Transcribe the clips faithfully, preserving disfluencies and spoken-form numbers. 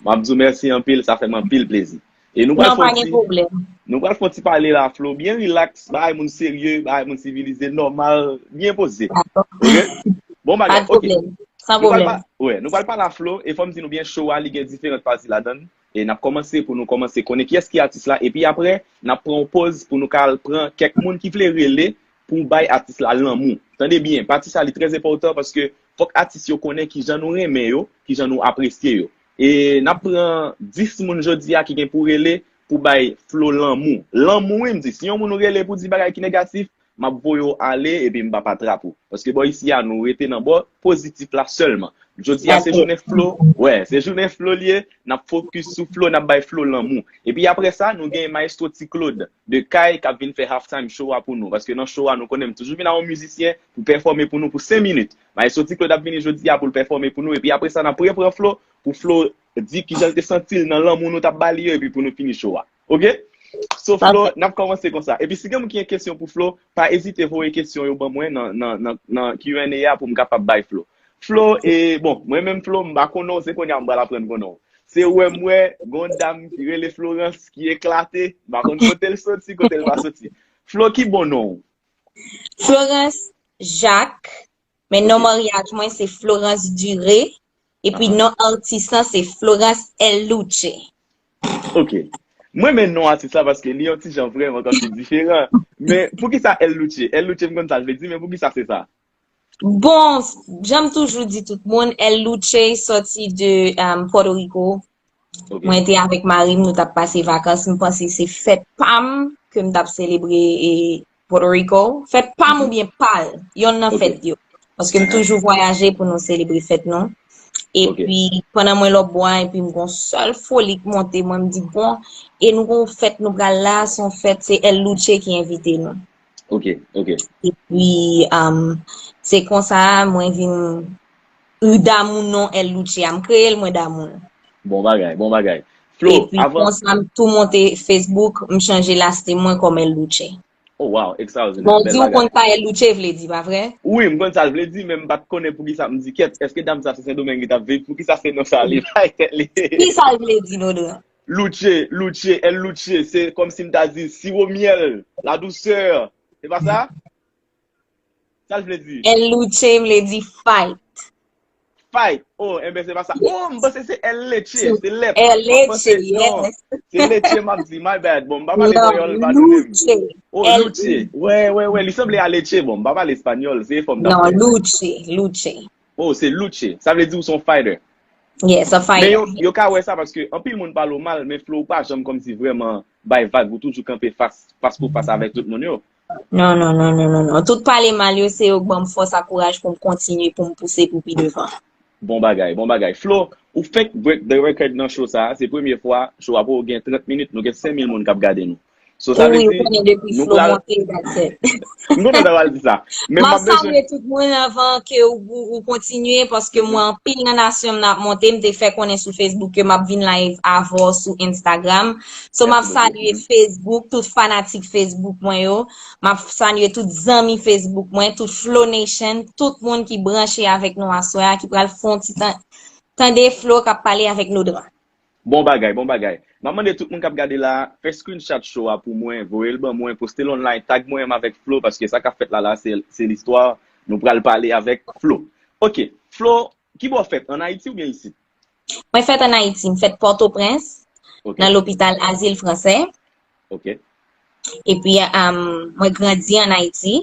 M ap di w mèsi anpil, sa fè m anpil plezi. E nou pral Non, fè pa yon gen ti, pwoblèm. Nou pral fè yon ti pale la, Flo, byen rilaks, bagay moun serye, bagay moun sivilize, nòmal, byen poze. Oke? Bon bagay, oke. Pa de pwoblèm. San pwoblèm. Nou pral pa-, wè, nou pral pale a Flo, e fò m di nou byen, show a, li gen diferan pati ladan l. E n ap kòmanse pou nou kòmanse konnen kiyès ki atis la, epi apre, n ap pran yon pòz pou nou ka al pran kèk moun ki vle rele pou bay atis la lanmou. Tande byen, pati sa li trè enpòtan paske fòk atis yo konnen kijan nou renmen yo, kijan nou apresye yo. E n ap pran dis moun jodi a ki gen pou rele pou bay Flo lanmou. Lanmou, wi, m di, si yon moun ou rele pou di bagay ki negatif, m ap voye w ale epi m p ap atrap ou. Paske bò isi a, nou rete nan bò pozitif la sèlman. Jodi a, se jounen Flo. Wè, se jounen Flo li ye. N ap fokis sou Flo, n ap bay Flo lanmou. Epi apre sa, nou gen Maestro Ti Claude de Kay k ap vin fè halftime show a pou nou. Paske nan show a, nou konnen m toujou vin ak yon mizisyen pou pèfòme pou nou pou senk minit. Maestro Ti Claude ap vini jodi a pou l pèfòme pou nou. Epi apre sa, n ap repran Flo pou Flo di kijan l te santi l nan lanmou nou t ap ba li yo, epi pou nou fini show a. Oke? So, Flo, n ap kòmanse konsa. Epi si gen moun ki gen kesyon pou Flo, pa ezite voye kesyon yo ban mwen nan, nan, nan, nan Q and A a pou m kapab bay Flo. Flo, e, bon, mwen menm Flo, m pa konnen w, se kounye a m pral aprann konnen w. Se wè m wè, gon dam ki rele Florence, ki eklate, m pa konn kote l soti, kote l pa soti. Flo, ki bon non w? Florence Jacques, men non maryaj mwen se Florence Duré, epi non atis lan se Florence El Luche. Ok. Mwen renmen non atis la paske li yon ti jan vrèman kòmsi diferan. Men poukisa El Luche? El Luche m konn sa l vle di, men poukisa se sa? Bon, jan m toujou di tout moun, El Luche sòti de um, Puerto Rico. Ok. Mwen te avèk mari m, nou t ap pase vakans. M panse se fèt pa m ke m t ap selebre e Puerto Rico. Fèt pa m oubyen pa l, yonn nan fèt yo. Paske m toujou vwayaje pou nou selebre fèt nou. Epi, pandan mwen lòtbò a, epi m gon sèl foli k monte, mwen m di, bon, e nou gon fèt nou pral la, se yon fèt, se El Luche ki envite nou. Ok, ok. Epi, um, se konsa mwen vin damou non El Luche a. M kreye l, mwen damou l. Bon bagay, bon bagay. Flo, epi, avan konsa, m tou monte Facebook, m chanje laste mwen kòm El Luche. Oh, wow, extraordinaire. Bon, di ou konn sa El Luche vle di, pa vre? Wi, m konn sa l vle di, men m pa t konnen poukisa m di, kèt, èske dam sa se Sendomeng li t ap viv? Poukisa se non sa li bay tèt li? Ki sa l vle di, Nodra? Luche, Luche, El Luche, se kòmsi m ta di siwo myèl, la douceur. Se pa sa? Sa l vle di? El Luche vle di fight. Fight. Oh, enben se pa sa. Oh, m panse se El Leche, se lèt. El Leche, yes. Se Leche m ap di, my bad. Bon, m pa pale kreyòl, padone m. Oh, Luche. Wè, wè, wè, li sanble a Leche. Bon, m pa pale espanyòl, se efò m t ap fè. Non, Luche, Luche. Oh, se Luche. Sa vle di ou se yon fighter. Yes, a fighter. Men yo, yo ka wè sa paske anpil moun pale w mal, men Flo ou pa janm kòmsi vrèman bay vag, ou toujou kanpe fas, fas pou fas avèk tout moun yo. Non, non, non, non, non, non. Tout pale mal yo, se yo k ban m fòs ak kouraj pou m kontinye, pou m pouse pou pi devan. Bon bagay, bon bagay. Flo, ou fenk break the record nan show sa a. Se premye fwa, show a poko gen trant minit, nou gen senk mil moun k ap gade nou. So, sa vle di, nou pral monte, that's it. M kontan sa w al di sa. Men m ap bezwen salye tout moun anvan ke ou, ou, ou kontinye, paske mwen anpil nan nasyon m nan ap monte. M te fè konnen sou Facebook ke m ap vin live avè w sou Instagram. So, m ap salye Facebook, tout fanatik Facebook mwen yo. M ap salye tout zanmi Facebook mwen, tout Flow Nation, tout moun ki branche avèk nou aswè a, ki pral fè yon ti tan, tande Flo k ap pale avèk Nodra. Bon bagay, bon bagay. M ap mande tout moun k ap gade la, fè screenshot show a pou mwen, voye l ban mwen, poste l online, tag mwen menm avèk Flo, paske sa k ap fèt la la, se, se listwa, nou pral pale avèk Flo. Ok, Flo, ki bò w fèt, ann Ayiti oubyen isit? Mwen fèt ann Ayiti, m fèt Pòtoprens, nan lopital Azil Fransè. Ok. Epi, um, mwen grandi ann Ayiti.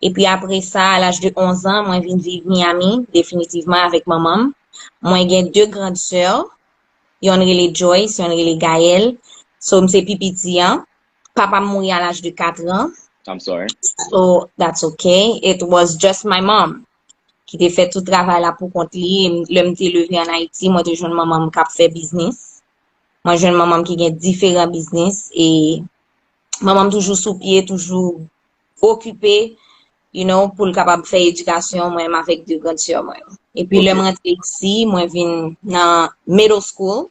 Epi apre sa, a laj de onz an, mwen vin viv Miami, definitivman avèk manman m. Mwen gen de grand sè, yonn rele Joyce, yonn rele Gaëlle. So, m se pi piti an. Papa m mouri a laj de kat an. I'm sorry. So, that's okay. It was just my mom ki te fè tout travay la pou kont li. E m, lè m te leve ann Ayiti, mwen te jwenn manman m k ap fè biznis. Mwen jwenn manman m ki gen diferan biznis. E manman m toujou sou pye, toujou okipe, you know, pou l kapab fè edikasyon mwen menm avèk de grand sè mwen yo. Epi lè m rantre isi, mwen vin nan middle school,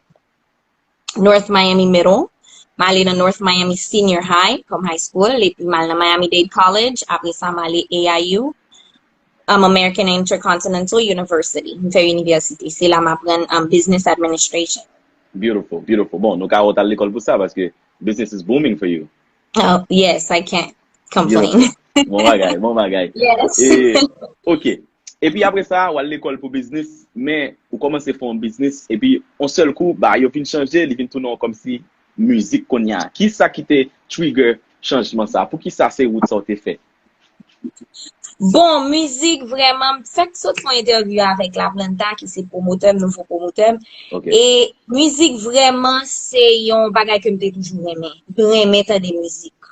North Miami Middle. M ale nan North Miami Senior High kòm high school, epi m al nan Miami-Dade College, apre sa m ale A I U, um, American Intercontinental University. M fè inivèsite. Se la m aprann, um, business administration. Beautiful, beautiful. Bon, nou ka wè w t al lekòl pou sa, paske business is booming for you. Oh, yes, I can't complain. Bon bagay, bon bagay. Yes. E, ok. Epi apre sa, w al lekòl pou biznis, men ou kòmanse fè yon biznis, epi yon sèl kou, ba, yo vin chanje, li vin tounen yon kòmsi mizik kounye a. Ki sa ki te trigger chanjman sa? Poukisa se wout sa w te fè? Bon, mizik vrèman, m fèk sot fè yon entèvyou avèk Laplanta, ki se pwomotè m, nouvo pwomotè m. Ok. E mizik vrèman, se yon bagay ke m te toujou renmen. M renmen tande mizik.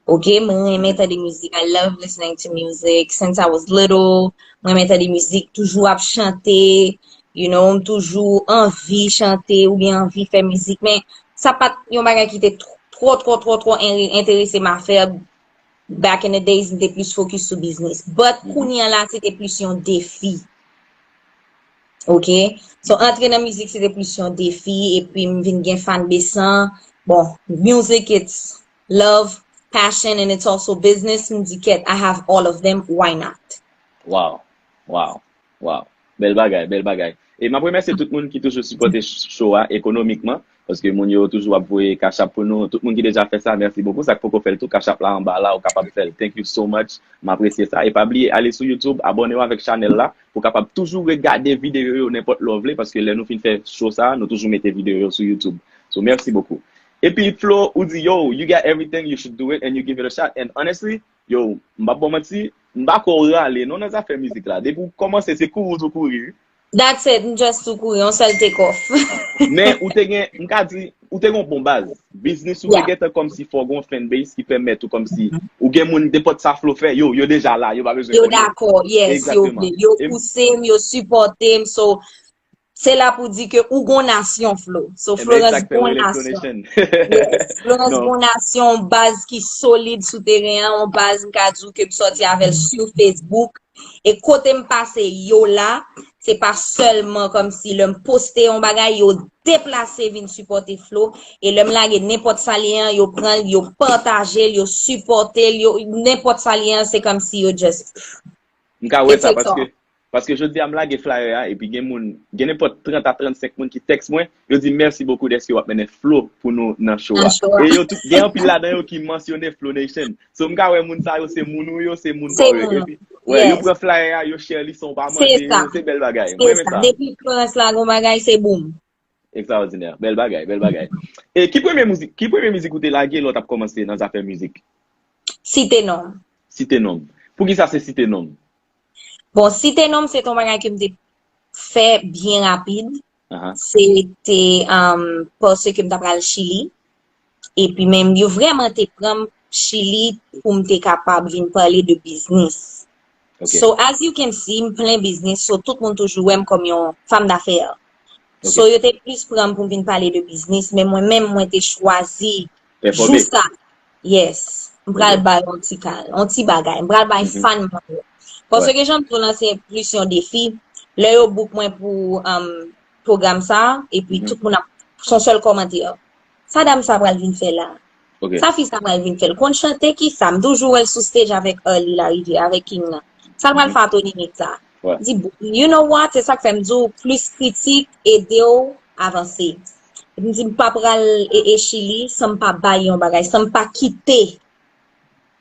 Ok, mwen renmen tande mizik. I love listening to music since I was little. Mwen renmen tande mizik, toujou ap chante, you know, m toujou anvi chante oubyen anvi fè mizik. Men sa pa t yon bagay ki te tro, tro, tro, tro, tro en- enterese m a fè. Back in the days, m te plis focus sou biznis. But kounye a la, se te plis yon defi. Ok? So, antre nan mizik, se te plis yon defi, epi m vin gen fanbase lan. Bon, music, it's love, passion, and it's also business. M di, kèt, I have all of them, why not? Wow, wow, wow. Bèl bagay, bèl bagay. E m ap remèsye tout moun ki toujou sipòte show a ekonomikman, paske moun yo toujou ap voye cash app pou nou. Tout moun ki deja fè sa, mèsi bokou. Sa k poko fè l tou, cash app la anba la, ou kapab fè l. Thank you so much. M apresye sa. E pa bliye, ale sou YouTube, abòne w avèk chanèl la, pou w kapab toujou regade videyo yo nenpòt lè w vle, paske lè nou fin fè show sa, nou toujou mete videyo yo sou YouTube. So, mèsi bokou. Epi, Flo, ou di, yo, you got everything, you should do it, and you give it a shot. And honestly, yo, m p ap ba w manti, m pa kwè w rale, non, nan zafè mizik la. Depi w kòmanse, se kouri w tou kouri, wi. That's it, m just tou kouri, yon sèl take off. Men ou te gen, m ka di, ou te gen yon bon baz. Biznis ou te gentan kòmsi fò gen yon fanbase ki pèmèt ou kòmsi, ou gen moun nenpòt sa Flo fè, yo, yo deja la, yo pa bezwen Yo dakò, yes, yo vle. Yo pouse m, yo sipòte m, so, se la pou di ke ou gon nasyon, Flo. So, Florence gon nasyon. Yes, Florence gon nasyon, yon baz ki solid sou teren an, yon baz m ka di w ke m sòti avè l sou Facebook. E kote m pase yo la, se pa sèlman kòmsi lè m poste yon bagay, yo deplase vin sipòte Flo. E lè m lage nenpòt sa li ye an, yo pran l, yo pataje l, yo sipòte l, yo nenpòt sa li ye an, se kòmsi yo just M ka wè sa, paske, paske jodi a m lage flyer a, epi gen moun, gen nenpòt trant a trannsenk moun ki tèks mwen, yo di, mèsi bokou dèske w ap mennen Flo pou nou nan show a. E yo tout, gen anpil ladan yo ki mansyone Flo Nation. So, m ka wè moun sa yo, se moun ou yo, se moun pa w yo. Epi, wè, yo pran flyer a, yo share li san w pa mande yo, se bèl bagay. M renmen sa. Depi Florence lage yon bagay, se boom. Ekstraòdinè. Bèl bagay, bèl bagay. E ki premye mizik, ki premye mizik ou te lage lè w t ap kòmanse nan zafè mizik? Site non m. Site non m. Poukisa se site non m? Bon, site non m, se te yon bagay ke m te fè byen rapid. Se te um, paske m t ap al Chili. Epi menm, yo vrèman te pran m Chili pou m te kapab vin pale de biznis. So, as you can see, m plen biznis, so tout moun toujou wè m kòm yon femme d'affaires. So, yo te plis pran m pou m vin pale de biznis, men mwen menm, mwen te chwazi jou sa. Yes. M pral bay yon ti kal, yon ti bagay. M pral bay fan mwen yo. Paske jan m di w lan, se plis yon defi. Lè yo book mwen pou um, pwogram sa, epi tout moun ap, se yon sèl kòmantè. Sa dam sa pral vin fè la? Sa fi sa pral vin fè? L konn chante ki sa? M toujou wè l sou stage avèk Arly Larivière, avèk King nan. Sa l pral fè a Tony Mix sa? M di, you know what? Se sa k fè m di w, plis kritik ede w avanse. M di, m pa pral e, e Chili san m pa bay yon bagay, san m pa kite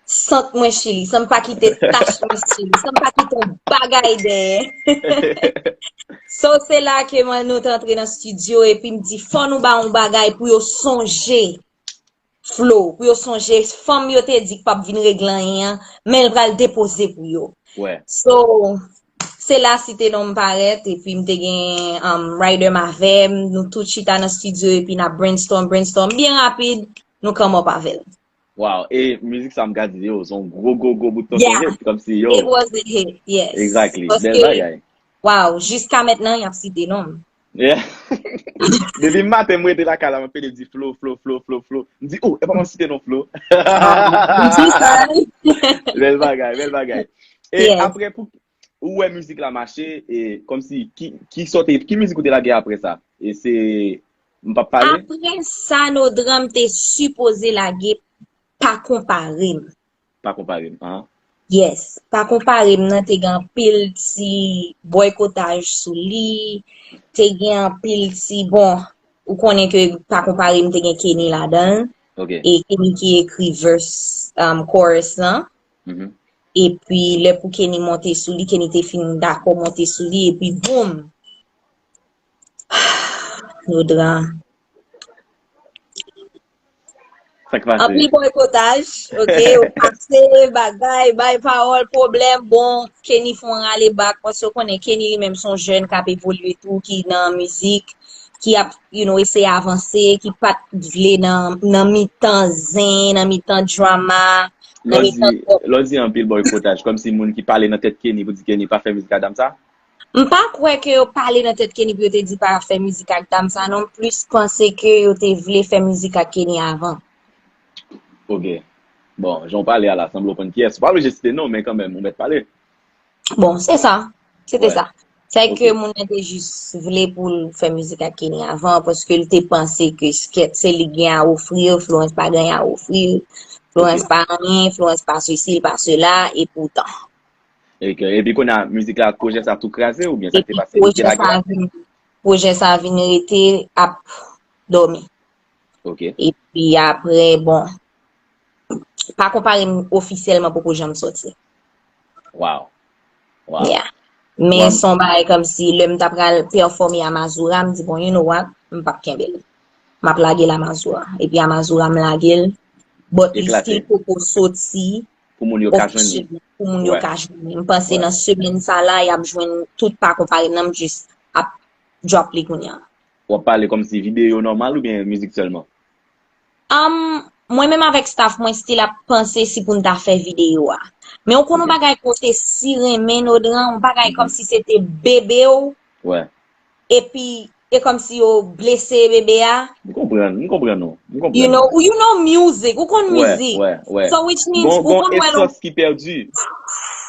sant mwen Chili, san m pa kite tach mwen Chili, san m pa kite yon bagay dèyè. So, se la ke mwen, nou te antre nan estidyo, epi m di, fò nou ba yon bagay pou yo sonje Flo, pou yo sonje fanm yo te di k p ap vin regle anyen an, men l pral depoze pou yo. So, se la site non m parèt, epi m te gen um, rider m avè m, nou tout chita nan estidyo, epi n ap brainstorm, brainstorm, byen rapid, nou come up avè l. Wow, e mizik sa m ka di yo, se yon gwo, gwo, gwo bout tonton hit, kòmsi yo. It was a hit, yes. Exactly, bèl bagay. Wow, jiska mentnan, y ap site non m. Yeah. Depi maten, m rete lakay la, m ap pede di Flo, Flo, Flo, Flo, Flo. M di, oh, epa m ap site non Flo. M di sa. Bèl bagay, bèl bagay. E apre, pou ou wè mizik la mache, e kòmsi, ki, ki sòti, ki mizik ou te lage apre sa? E se, m p ap pale? Apre sa, Nodram te sipoze lage Pa Konpare m. Pa Konpare m, an. Yes. Pa Konpare m nan te gen anpil ti bòykotaj sou li, te gen anpil ti, bon, ou konnen ke pa konpare m te gen Kenny ladan l. E Kenny ki ekri verse, um, chorus lan. Epi lè pou Kenny monte sou li, Kenny te fin dakò monte sou li, epi boum! Nodra. Sa k pase? Anpil bòykotaj, oke, yo pase, bagay, bay pawòl, pwoblèm, bon, Kenny fè yon rale bak, paske w konnen Kenny li menm se yon jèn k ap evolye tou, ki nan mizik, ki ap, you know, eseye avanse, ki pa t vle nan, nan mitan zen, nan mitan drama, nan mitan twòp. Lè w di anpil bòykotaj, kòmsi moun ki pale nan tèt Kenny pou di Kenny pa fè mizik ak dam sa? M pa kwè ke yo pale nan tèt Kenny pou yo te di pa fè mizik ak dam sa non, m plis panse ke yo te vle fè mizik ak Kenny avan. Ok. Bon, jan w pale a la, sanble w konn kiyès. Ou pa oblije site non, men kanmenm, ou mèt pale. Bon, se sa. Se te sa. Sa e ke moun nan te jis vle pou l fè mizik ak Kenny avan, paske l te panse ke skèt se li k gen a ofri, Florence pa gen anyen a ofri, Florence pa anyen, Florence pa sesi, pa sela, e poutan. Epi kounye a, mizik la ak pwojè sa tou kraze oubyen sa k te pase? Li te lage la? Pwojè sa vin rete ap dòmi. Ok. Epi apre, bon, pa konpare m ofisyèlman poko janm sòti. Wow. Wow. Yeah. Men se yon bagay kòmsi lè m ta pral pèfòme a Mazora, m di, bon, you know what, m p ap kenbe l. M ap lage l a Mazora. Epi a Mazora, m lage l. But li still poko soti pou moun yo ka jwenn li. Pou moun yo ka jwenn li. M panse nan semèn sa la, y ap jwenn tout pa konpare nan m jis ap drop li kounye a. W ap pale kòmsi videyo nòmal oubyen mizik sèlman? Um, mwen menm avèk staff mwen still ap panse si pou n ta fè videyo a. Men ou konn yon bagay kote si renmen Nodran, yon bagay kòmsi se te bebe w. Epi e kòmsi yo blese bebe a. M konprann, m konprann ou. M konprann ou. You know, you know music, ou konn mizik. So which means ou konn wè lè ki pèdi.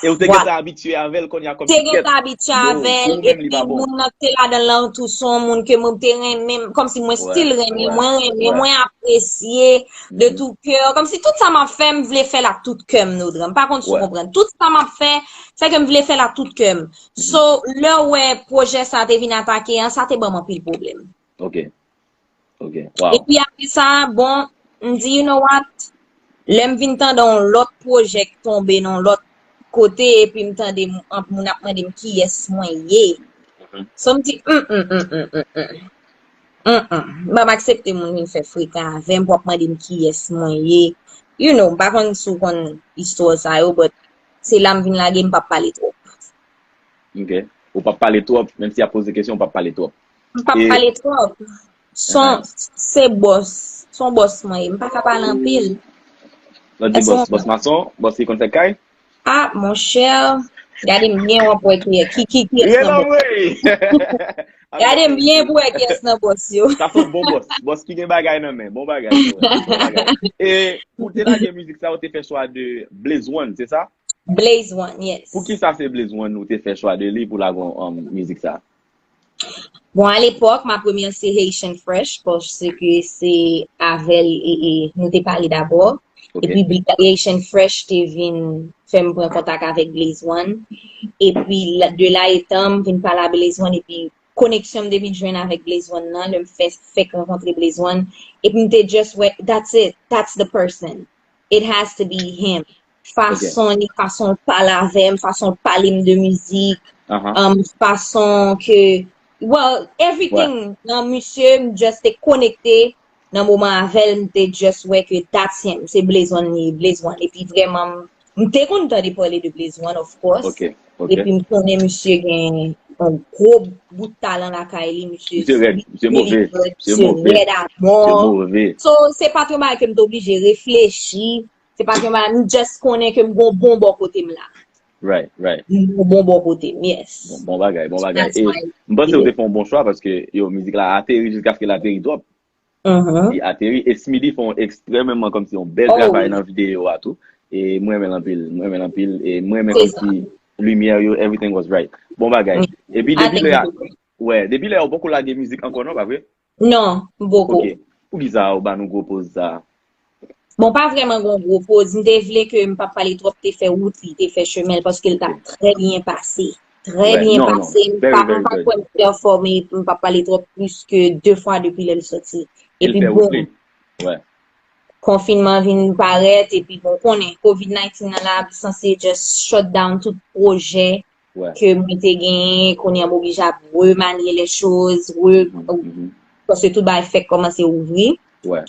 E ou te gentan abitye avè l kounye a kòmsi kèt. Te gentan abitye avè l, epi moun nan ki te ladan l lan tou se yon moun ke mwen te renmen, kòmsi mwen still renmen, mwen renmen, mwen apresye de tout cœur. Kòmsi tout sa m ap fè, m vle fè l ak tout kè m, Nodran. M pa konn si w konprann. Tout sa m ap fè, se ke m vle fè l ak tout kè m. So, lè w wè pwojè sa te vin atake an, sa te ban m anpil pwoblèm. Ok. Ok. Wow. Epi apre sa, bon, m di, you know what? Lè m vin tande yon lòt pwojè k tonbe nan yon lòt kote, epi m tande m- an- moun ap mande m kiyès mwen ye. So m di, mm, mm, mm, mm, mm, mm. Mm, mm. M p ap aksepte moun vin fè frekan avè m pou ap mande m kiyès mwen ye. You know, m pa konn si w konn istwa sa yo, but se la m vin lage, m p ap pale twòp. Ok. Ou p ap pale twòp, menm si y ap poze kesyon, ou p ap pale twòp. M p ap pale twòp. Son, se bòs. Se yon bòs mwen ye. M pa ka pale anpil. Lè w di bòs, bòs mason, bòs ki konn fè kay? Ah, monchè, gade m byen, w ap wè ki, ki, ki, kiyès nan bòs. Gade m byen pou wè kiyès nan bòs yo. Sa se yon bon bòs. Bòs ki gen bagay nan men. Bon bagay, bon bagay. E pou w te lage mizik sa, ou te fè chwa de Blaze One, se sa? Blaze One, yes. Poukisa se Blaze One ou te fè chwa de li pou lage, um, mizik sa? Bon, alepòk, m ap remèsye Haitian Fresh, paske se avè l e, e nou te pale dabò. Epi Bla- Haitian Fresh te vin fè m pran kontak avèk Blaze One. Epi la- de la etan, m vin pale a Blaze One, epi koneksyon m te vin jwenn avèk Blaze One nan, lè m fè, fèk rankontre Blaze One. Epi m te just wè, that's it, that's the person. It has to be him. Fason li, fason l pale avè m, fason l pale m de mizik, um, fason ke, well, everything nan misye, m just te konekte nan moman avè l, m te just wè ke that's him, se Blaze One li ye, Blaze One. Epi vrèman, m, m te konn tande pale de Blaze One, of course. Epi m konnen misye gen yon gwo bout talan lakay li, misye, misye rèd, misye move, misye rèd amò. So, se pa t yon bagay ke m te oblije reflechi, se pa t yon bagay, m just konnen ke m gon bon bò kote m la. Right, right. M gon bon bò kote m, yes. Bon, bon bagay, bon bagay. E m panse ou te fè yon bon chwa paske, yo, mizik la ateri jiskaske l ateri twòp. Li ateri. E Smithy fè yon ekstrèmeman kòmsi yon bèl travay nan videyo a tou. E mwen renmen l anpil. Mwen renmen l anpil. E mwen renmen kòmsi limyè yo, everything was right. Bon bagay. Epi depi lè a, wè, depi lè a ou poko lage mizik ankò non, pa vre? Non, m poko. Ok. Poukisa ou ba nou gwo poz sa? Bon, pa vrèman gon gwo poz. M te vle ke m pa pale twòp, te fè wout li, te fè chemen l, paske l t ap trè byen pase. trè byen pase. M pa kwè m pèfòme, m pa pale twòp plis ke de fwa depi lè l soti. Epi bon, konfinman vin parèt, epi bon, konnen, covid nineteen nan la, li sanse just shut down tout pwojè ke mwen te genyen, kounye a m oblije ap remanye les choses, re, paske tout bagay fèk kòmanse ouvri.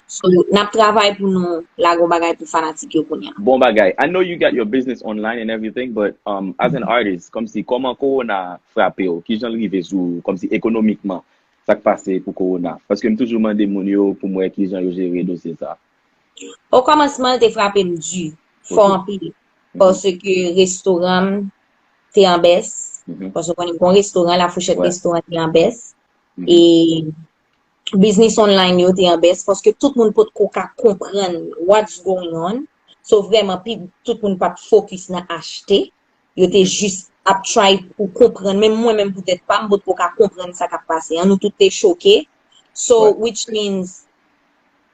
So, n ap travay pou nou lage yon bagay pou fanatik yo kounye a. Bon bagay. I know you got your business online and everything, but um, as an artist, kòmsi kòman kowona frape w? Kijan l rive sou ou, kòmsi ekonomikman, sa k pase pou kowona? Paske m toujou mande moun yo pou m wè kijan yo jere dosye sa. Okòmansman, l te frape m di, fò anpil. Paske restoran m te an bès. Paske w konnen m gen yon restoran, La Fourchette Restaurant te an bès. E biznis online yo te an bès paske tout moun potko ka konprann what's going on. So vrèman, pi, tout moun pa t fokis nan achte. Yo te jis ap try pou konprann. Menm mwen menm pou tèt pa m, m potko ka konprann sa k ap pase an. Nou tout te choke. So, which means,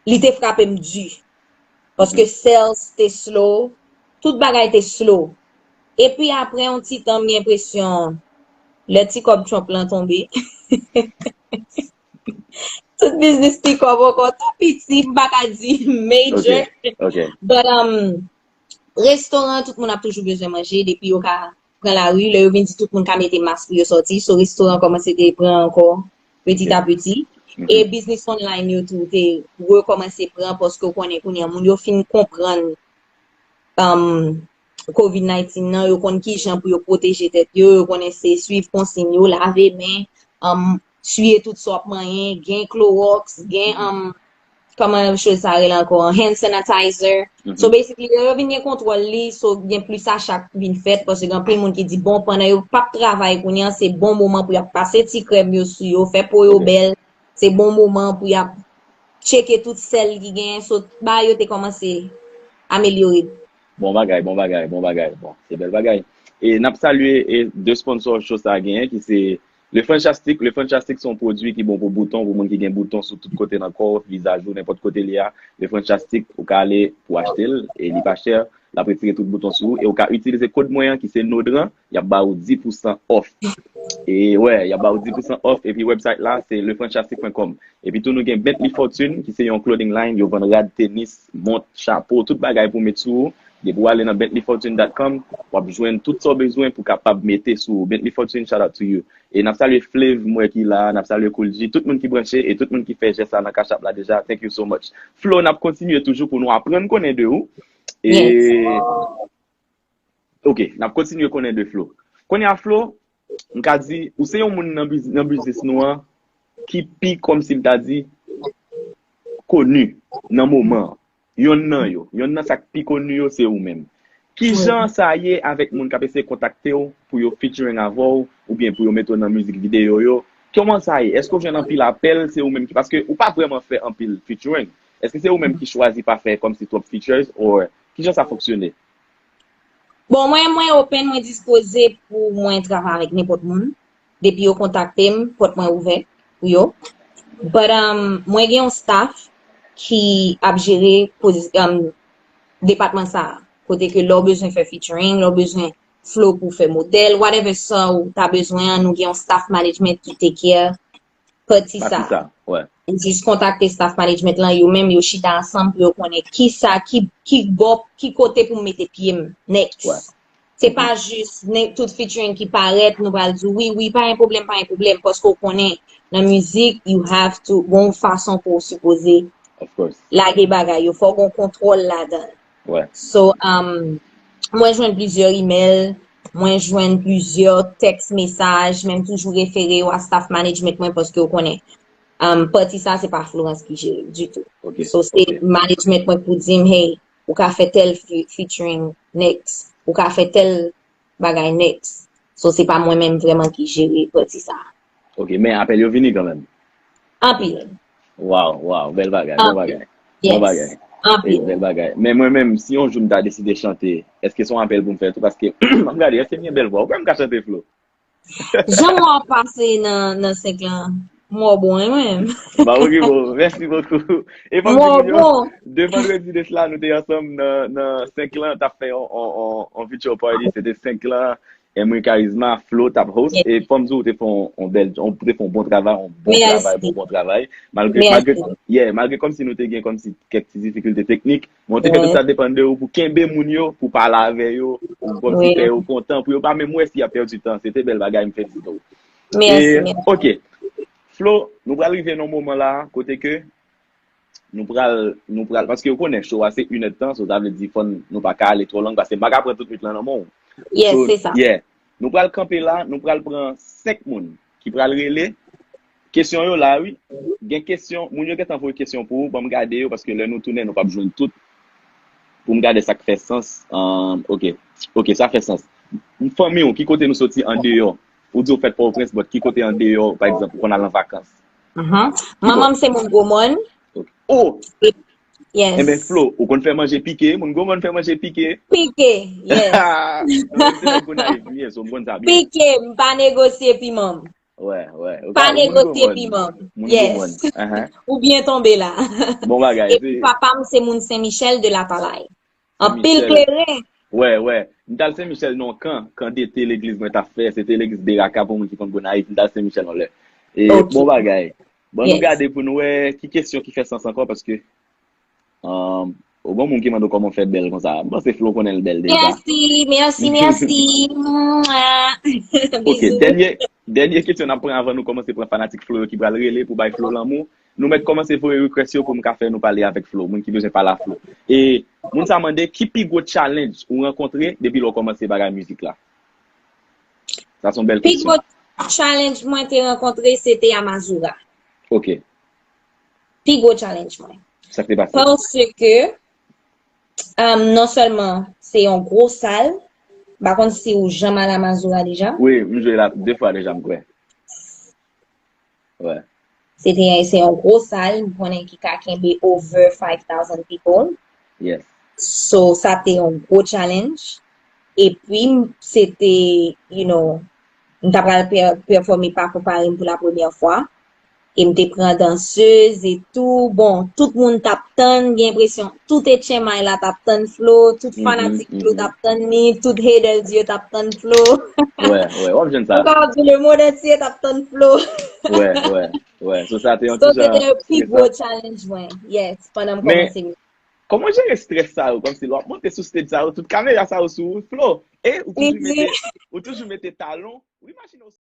li te frape m di. Paske sales te slow, tout bagay te slow. Epi apre yon ti tan, m gen enpresyon, lè ti kòb Trump lan tonbe, tout biznis ti kòb ankò, tou piti, m pa ka di major. But, um, restoran, tout moun ap toujou bezwen manje, depi yo ka pran lari, lè yo vin di tout moun ka mete mas pou yo sòti, so restoran kòmanse te pran ankò, petit à petit. E biznis online yo tou te rekòmanse pran, paske w konnen kounye a, moun yo fin konprann, um, covid nineteen nan, yo konn kijan pou yo pwoteje tèt yo, yo konnen se swiv konsiy yo, lave men, um, siye tout sa w ap manyen, gen Clorox, gen, um, kòman choz sa rele ankò, hand sanitizer. So basically, lè yo vin gen kontwòl li, so gen plis acha k vin fèt, paske gen anpil moun ki di, bon, pandan yo p ap travay kounye a, se bon moman pou y ap pase ti krèm yo sou yo, fè po yo bèl, se bon moman pou y ap tcheke tout sèl ki genyen, so bagay yo te kòmanse amelyore. Bon bagay, bon bagay, bon bagay. Bon, se bèl bagay. E n ap salye e de sponsor show sa genyen ki se Le Fantastic. Le Fantastic se yon pwodui ki bon pou bouton, pou moun ki gen bouton sou tout kote nan kò w, vizaj ou, nenpòt kote li a. Le Fantastic, ou ka ale pou achte l, e li pa chè, l ap retire tout bouton sou ou, e ou ka itilize kòd mwen an ki se Nodran, y ap ba ou dis pousan off. E wè, y ap ba ou dis pousan off, epi website la, se le fantastic point com. Epi tou nou gen Bentley Fortune, ki se yon clothing line, yo vann rad, tenis, mont, chapo, tout bagay pou met sou ou. Depi w ale nan bentley fortune dot com, w ap jwenn tout sa w bezwen pou kapab mete sou ou. Bentley Fortune, shout out to you. E n ap salye Flav, m wè ki la, n ap salye Cool G, tout moun ki branche e tout moun ki fè jès la nan Cash App la deja, thank you so much. Flo, n ap kontinye toujou pou nou aprann konnen de ou. E Ok, n ap kontinye konnen de Flo. Kounye a, Flo, m ka di, ou se yon moun nan biz-, nan biznis nou an ki pi, kòmsi m ta di, koni nan moman an. Yonn nan yo, yonn nan sa k pi koni yo, se ou menm. Kijan sa ye avèk moun k ap eseye kontakte w pou yo featuring avè w, oubyen pou yo mete w nan mizik videyo yo? Kòman sa ye? Èske w jwenn anpil apèl, se ou menm ki, paske ou pa vrèman fè anpil featuring. Èske se ou menm ki chwazi pa fè kòmsi twòp features, or kijan sa fonksyone? Bon, mwen, mwen open, mwen dispoze pou mwen travay avèk nenpòt moun. Depi yo kontakte m, pòt mwen ouvè pou yo. But, um, mwen gen yon staff ki ap jere pozi-, um, depatman sa a. Kote ke lè w bezwen fè featuring, lè w bezwen Flo pou fè modèl, whatever sa w ta bezwen an, nou gen yon staff management ki take care pati sa. Pati sa, wè. Ou jis kontakte staff management lan, yo menm yo chita ansanm pou yo konnen ki sa, ki, ki bò, ki kote pou m mete pye m next. Wè. Se pa jis nen-, tout featuring ki parèt, nou pral di w, wi, wi, pa gen pwoblèm, pa gen pwoblèm, paske w konnen, nan mizik, you have to, gon fason pou w sipoze lage bagay yo, fò w gon kontwòl ladan l. So, um, mwen jwenn plizyè email, mwen jwenn plizyè text mesaj, men m toujou refere yo a staff management mwen paske w konnen, um, pati sa se pa Florence ki jere l ditou. So, se management mwen k pou di m, hey, ou ka fè tèl fe-, featuring next, ou ka fè tèl bagay next. So, se pa mwen menm vrèman ki jere pati sa. Ok, men apèl yo vini kanmenm. Anpil. Waw, waw, bèl bagay, bon bagay. Bon bagay. Anpil. Bèl bagay. Men mwen menm, si yon jou m ta deside chante, èske se yon apèl pou m fè tou? Paske, m ap gade, èske m gen bèl vwa? Ou kwè m ka chante, Flo? Jan mwen ap pase nan, nan senk lan, mwen bon, wi, mwen menm. Ba, ok, bon, mèsi bokou. E fò m di moun yo, de vandredi de sila, nou te ansanm nan, nan senk lan, t ap fè yon, yon, yon, yon virtual party, se te senk lan, Emery Charisma, Flo t ap host, e fò m di w te fè yon, yon bèl, yon, te fè yon bon travay, yon bon travay, bon, bon travay. Malgre, malgre, yeah, malgre kòmsi nou te gen kòmsi kèk ti difikilte teknik, men w te fè tout sa depann de ou pou kenbe moun yo, pou pale avè yo, pou kòmsi fè yo kontan, pou yo pa menm wè si y ap pèdi tan. Se te bèl bagay, m felisite w. E, ok. Flo, nou pral rive nan moman la, kote ke nou pral, nou pral, paske ou konnen show a se inèdtan, so sa vle di fò n, nou pa ka ale twò long, paske m pa ka pran tout nwit lan nan men w. Yes, se sa. Yeah. Nou pral kanpe la, nou pral pran senk moun ki pral rele. Kesyon yo la, wi. Gen kesyon, moun yo gentan voye kesyon pou ou, ban m gade yo, paske lè nou tounen, nou p ap jwenn tout. Pou m gade sa k fè sans. Ahn, ok. Ok, sa fè sans. Fanmi w, ki kote nou soti andeyò? Ou di w fèt Pòtoprens, but ki kote andeyò, pa egzanp, ou konn al an vakans? Manman m se moun Gwomòn. Ok. Oh! Yes. Enben, Flo, ou konn fè manje pike? Moun Gwomòn fè manje pike? Pike, yes. Non, se nèg Gonayiv m ye, so m konn sa byen. Pike, m pa negosye piman m. Wè, wè. Pa negosye piman m. Yes. Ou byen tonbe la. Bon bagay. Epi papa m se moun Sen Michèl de Lapalay. Anpil kleren. Wè, wè. M t al Sen Michèl nan yon kan, kan dete legliz mwen t ap fè, se te legliz Beraka pou moun ki konn Gonayiv, m t al Sen Michèl yon lè. E bon bagay. Bon, nou gade pou nou wè ki kesyon ki fè sans ankò, paske, um, o bon moun ki mande w kòman w fè bèl konsa. M panse Flo konnen l bèl deja. Mèsi, mèsi, mèsi. Ok, dènye, dènye kesyon n ap pran avan nou kòmanse pran fanatik Flo yo ki pral rele pou bay Flo lanmou. Nou mèt kòmanse voye request yo pou m ka fè nou pale avèk Flo, moun ki bezwen pale a Flo. E moun sa mande, ki pi gwo challenge ou rankontre depi lè w kòmanse bagay mizik la? Sa se yon bèl kesyon. Pi gwo challenge mwen te rankontre, se te a Mazora. Ok. Pi gwo challenge mwen. Sa k te pase? Paske, um, non sèlman se yon gwo sal, m pa konn si ou janm al a Mazora deja. Wi, m jwe la de fwa deja, m kwè. Wè. Se te, se yon gwo sal, m konnen ki ka kenbe over five thousand people. Yes. So, sa te yon gwo challenge. Epi, m, se te, you know, m ta pral pè-, pèfòme pa konpare m pou la premyè fwa. E m te pran dansez e tou. Bon, tout moun t ap tann, gen enpresyon tout H M I la t ap tann Flo, tout fanatik Flo t ap tann li, tout haters yo t ap tann Flo. Wè, wè, w ap jwenn sa. M kapab di lemonn antye t ap tann Flo. Wè, wè, wè. So, sa te yon ti jan stresan. So, se te pi gwo challenge mwen, yes, pandan m kòmanse mizik. Kòman w jere strès sa yo? Kòmsi lè w ap monte sou stage sa yo, tout kamera sa yo sou ou, Flo. E ou toujou mete, ou toujou mete talon. Ou imajine w